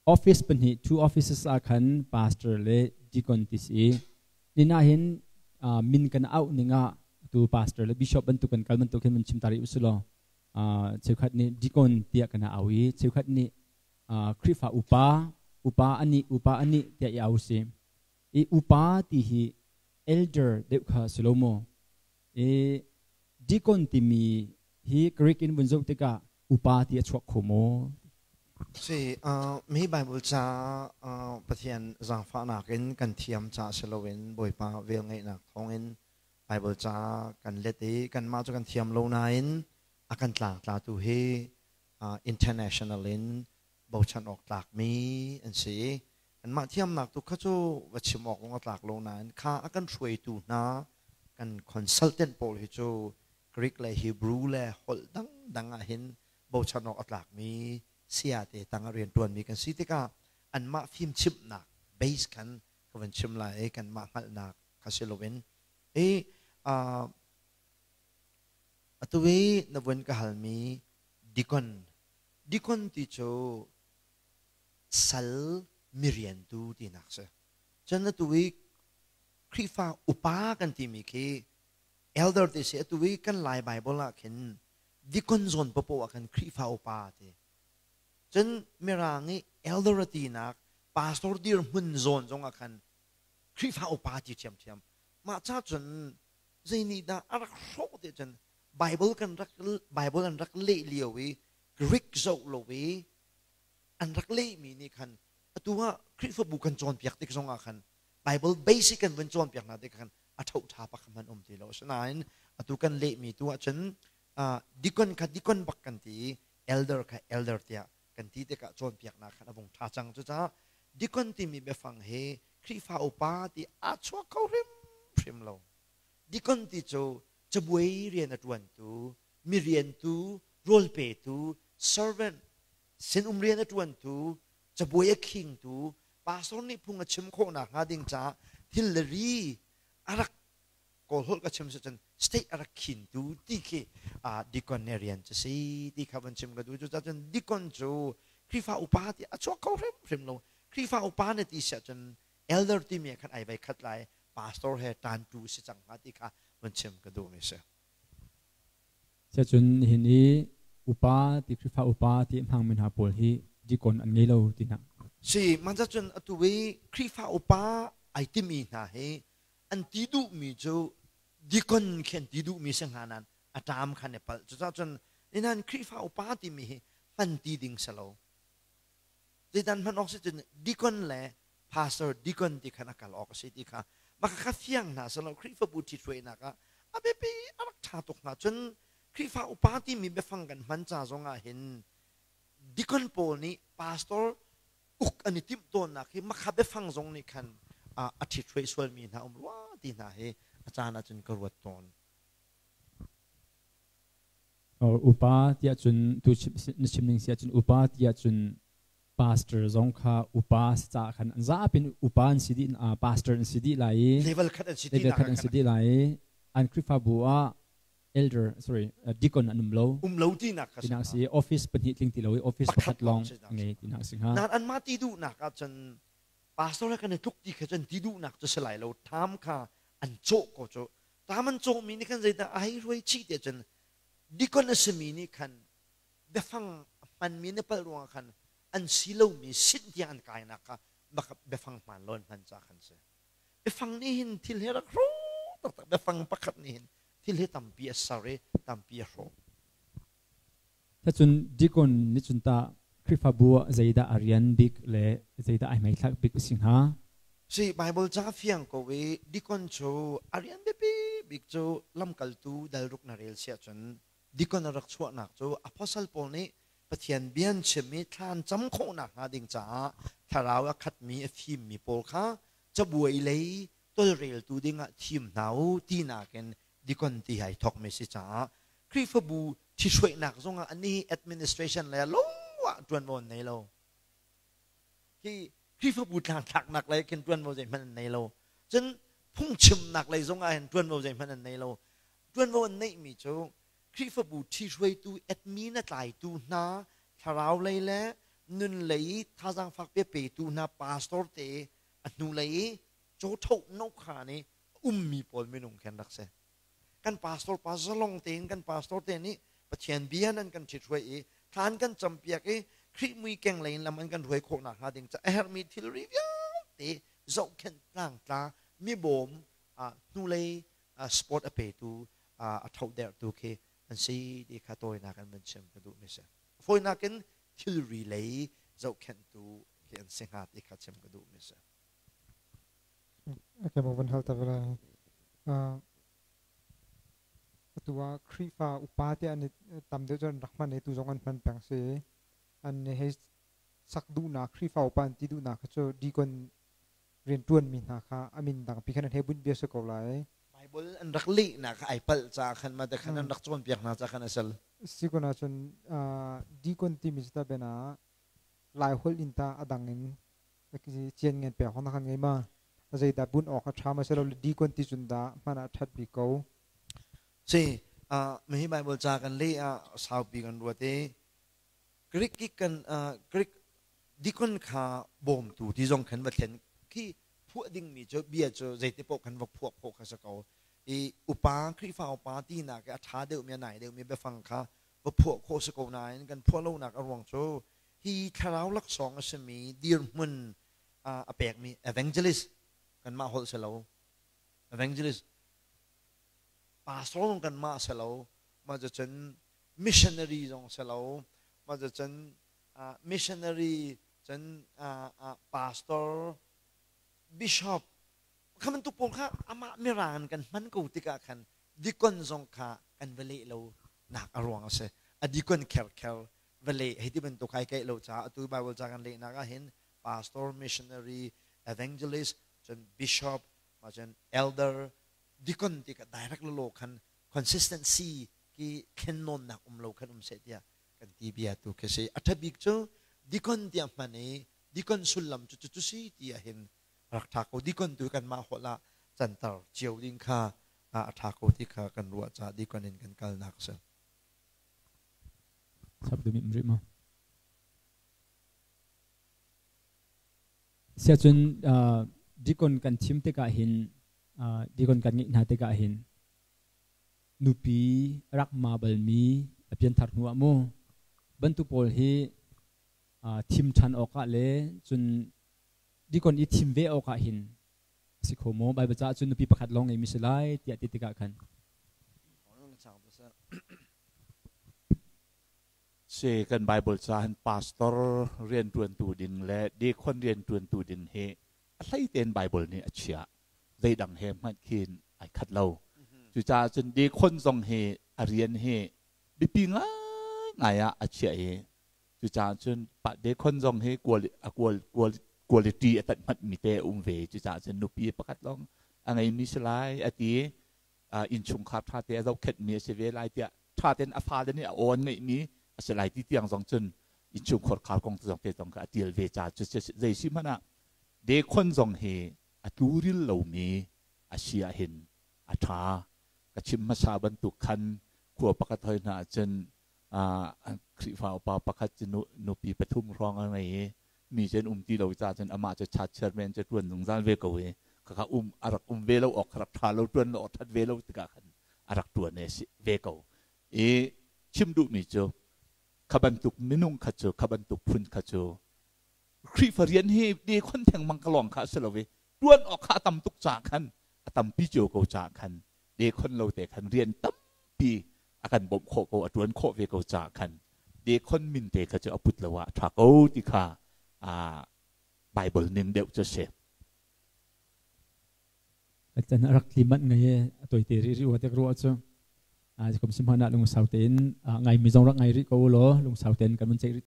Office pahnih, two offices ah khan pastor le deacon ti si i nina hin min kan auh ning ah tu pastor le bishop bantuk kan kal bantuk hin mun chim ta rih usilaw, cheukhat nih deacon tiah kan au i cheukhat nih Khrihfa upa, upa ani, upa ani tiah i au si. I upa ti hi elder deuh kha si lo maw? I deacon timi hi Greek in vun zoh tikah upa ti a chuak kho maw? Si, mi Bible ca Pathian zaangfahnak in kan thiam ca si loin Bawipa velngeihnak thawngin Bible ca kan let i kanmah cu kan thiam lo nain a kan tlangtlatu hi international in bochan awk tlakmi an si i anmah thiamnak tu kha cu va chim awk lawng a tlak lo nain kha a kan hruaitu hna kan consultant pawl hi cu Greek le Hebrew le holh dangdang ah hin bochan awk a tlakmi sayate tang ah rianṭuanmi kan si tikah anmah fimchimhnak base khan ka van chim lai i kanmah hngalhnak kha si loin i atu i na vun ka halmi deacon. Deacon ti cu sal miriantu tinak si. Cun atu i Khrihfa upa kan timi khi elder ti si. Atu i kan Lai Bible ah khin deacon zawn papoh ah khan Khrihfa upa ti. Cun Mirang i elder a tinak pastor dirhmun zawn zong ah khan Khrihfa upa ti ṭhiamṭhiam. Mah ca cun zei nih dah a rak hrawh ti cun Bible kan rak Bible an rak leh lio i Greek zoh lo i an rak lehmi nih khan atu ah Khrihfabu kan cawnpiak tik zong ah khan Bible basic kan vun cawnpiak hna tik khan a ṭho ṭha pakhat hmanh um ti lo. Asinain atu kan lehmi tu ah cun deacon kha deacon bak kan ti i elder kha elder tiah kan ti tikah cawnpiaknak khan a vung ṭha cang. Cucaah deacon timi biafang hi Khrihfa upa ti aa chuak kho hrimhrim lo. Deacon ti cu cabuai rian a ṭuantu, mi riantu, rawl petu, servant, sinum rian a ṭuantu, cabuai a khingtu, pastor nih phung a chim khawh nakhnga ding caah thil le ri a rak Kawlholh ka chim si cun state a rak khintu ti khi deacon nih rian cu si ti kha van chim ka duh. Cucaah cun deacon cu Khrihfa upa ti a chuak kho hrimhrim lo. Khrihfa upa na ti si ahcun elder timi ah khan ai vai khat lai, pastor he ṭantu si cang hnga ti kha van chim ka duhmi si. Cun nihin i upa ti Khrihfa upa ti hmangmi hna pawl hi deacon an ngei lo tinak. Si, mah cun atu i Khrihfa upa ai timi hna hi an ti duhmi cu deacon khi an ti duhmi si hnga nain a ṭam khan i palh. Cucaah cun nihin Khrihfa upa timi hi hman ti ding si lo. Zeitan hman awk si cun deacon le pastor, deacon ti khan a kal awk a si ti kha mah kha fiang hna selaw Khrihfabu ṭhithruainak ah a biapi a rak ṭha tuk hnga. Cun Khrihfa upa timi biafang kan hman ca zong ah hin deacon pawl nih pastor uk an i timh tawnnak hi makha biafang zong nih khan a ṭhithruai sualmi hna um rua ti hna hi a caan ah cun ka ruat tawn. Upa tiah cun tu na chim ning si ahcun upa tiah cun pastor zong kha upa si caah khan an zapi in upa an si dih, pastor an si dih lai i level khat an si level khat an si dih lai i an Khrihfabu ah elder, sorry, deacon an um lo um lo tinak kha tinak si. Office pahnih tling ti lo i office pakhat lawng ngei tinak si hnga. Nan anmah ti duhnak ah cun pastor he kan i tluk ti kha cun ti duhnak cu si lai lo. Tham kha an cawh ko cu. Tam an cawhmi nih khan zeidah a hei hruai chih ti cun deacon a simi nih khan biafang hmanmi na palh ruangah khan an si lomi sinh tiang an kainak kha biafang hmaan lo an hman ca khan si. Biafang nih hin thil hi rak hrawh taktak. Biafang pakhat nih hin thil hi tampi a ser i tampi a hrawh. Cun deacon nih cun tah Khrihfabu ah zeidah a rian bik le zeidah ai hmaithlak bik a si hnga? Si, Bible ca fiang ko i deacon cu a rian biapi bik cu lamkaltu dalruk na rel siah cun deacon a rak chuahnak cu apostle pawl nih Pathian bia an chim i thla an cam khawhnak hnga ding caah thlarau a khatmi a fimmi pawl kha cabuai lei tolreltu dingah thim hna u tinak in deacon ti ai thawkmi si caah Khrihfabu ṭhithruainak zongah anih administration lei ah lawh ṭuanvo an nei lo. Hi Khrihfabu tlangtlaknak lei khin ṭuanvo zeihmanh an nei lo. Cun phungchimnak lei zongah hin ṭuanvo zeihmanh an nei lo. Ṭuanvo an neihmi cu Khrihfabu ṭhihruaitu admin a tlaitu hna thlarau lei le Nun lei thazang fak pe petu hna pastor te a hnu lei chaw tho no kha ni ummi pawl minung khen rak se. Kan pastor pa zalong tein kan pastor te nih Pathian bia nan kan ṭhithruai i thlan kan campiak i Khrih mui keng lei in lam an kan hruai khawh nakhnga ding ca a herhmi thilri vialte zohkhenh tlangtla mibawm hnulei sport a petu a thohdertu khi an si ti kha tawinak in van chim ka duhmi si. Fawinak in thilri lei zohkhenhtu khi an si hnga ti kha chim ka duhmi si. Okay, mo van hal ta vela. Atu ah Khrihfa upa te an tam deuh cu an rak hman i tu zong an hman peng si. An hei sak duhnak Khrihfa upa an ti duhnak kha cu deacon rianṭuanmi hna kha a min dangpi khan an hei bunh bia si ko lai. Bible an rak lehnak kha ai palh caah khan mah te khan an rak cawnpiak hna caah khan a sal. Si kun ahcun deacon timi cu ta ben ah Laiholh in ta a dang in cian ngen pek hong khan ngei ma zeidah bunh awk a ṭha ma silo le deacon ti cun dah hman ah ṭhat bik ko. Si, mihi Bible ca kan leh ah saupi kan ruat i Greek kan Greek deacon kha bawmtu ti zong khan va thlen khi phuah dingmi cu bia cu zeiti paoh khan va phuah khawh kha si ko i upa Khrihfa upa tinak i a ṭha deuhmi a nai deuhmi biafang kha va phuah khawh si ko nain kan phuah lonak a ruang cu hi thlarau laksawng a simi dirhmun a pekmi evangelist kanmah holh si lo evangelist pastor zong kanmah si lo mah cun missionary zong si lo mah cun missionary cun pastor bishop kha bantuk pawl kha amah mirang kan hman ko tikah khan deacon zong kha kan va leh lo nak a ruang a si. A deacon kherkher va leh hei ti bantuk ai keih lo caah atu Bible ca kan lehnak ah hin pastor, missionary, evangelist, cun bishop, ma cun elder, deacon ti ka direct lo khan consistency ki thlen nawnnak um lo khan um seh tiah kan ti bia tu khi si. A ṭha bik cu deacon tiah hman i deacon sullam cu cu si ti ah hin rak ṭha ko. Deacon tu kanmah holh ah canter cio ding kha a ṭha ko ti kha kan ruah caah deacon in kan kalnak a si. Chap duh rih ma? Siacun deacon kan thim tikah hin deacon kan ngeih hna tikah hin nupi rak ma balmi a pianthar hnu ah mu bantuk pawl hi thim ṭhan awkah le cun deacon i thim ve awkah hin a si kho maw? Baibal caah cun nupi pakhat lawng ngeimi si lai tiah ti tikah khan. Si kan Bible ca hin pastor rianṭuantu ding le deacon rianṭuantu ding hi a hlei tein Bible nih a chiah. Zeidang he hmanh khin ai khat lo. Cucaah cun deacon zong hi a rian hi biapi ngaingai ah a chiah i cucaah cun deacon zong hi quality a tanh hmanh te a um ve. Cucaah cun nupi pakhat lawng a ngeimi si lai a ti innchungkhar ṭha te a zohkhenhmi a si ve lai tiah ṭha tein a fale nih a aw an ngeihmi a si lai ti tiang zong cun innchungkhar khar kong zong te zong kha a tial ve ca cu zei si hmanh ah dekhon zong hi a tluril lomi a si ahhin a ṭha. Ka chim hmasa bantuk khan khua pakhat hoi hna ahcun Khrihfa upa pakhat cu nupi pathum hrawng a ngei i mi cu an um ti lo caah cun amah cu church chairman cu ṭuan zungzal ve ko i khakha um a rak um ve lo awk kha rak ṭha lo ṭuan lo awk ṭhat ve lo tikah khan a rak ṭuan ve ko. I chim duhmi cu kha bantuk minung kha cu kha bantuk phun kha cu Khrihfa rian hi dekhon thengmang ka lawng kha a si lo i ṭuan awk kha a tam tuk caah khan a tampi cio ko caah khan dekhon lo te khan rian tampi a kan bawmh khawh ko a ṭuan khawh ve ko caah khan dekhon min te kha cu a put lo ah a ṭha ko ti kha Bible ning deuh cu a si. Can a rak tli manh ngai e a toite rih rih tek ruah cu kum sim hmanah lungsau tein ngai mi zong rak ngai rih ko law lungsau tein kan mun ceih rih.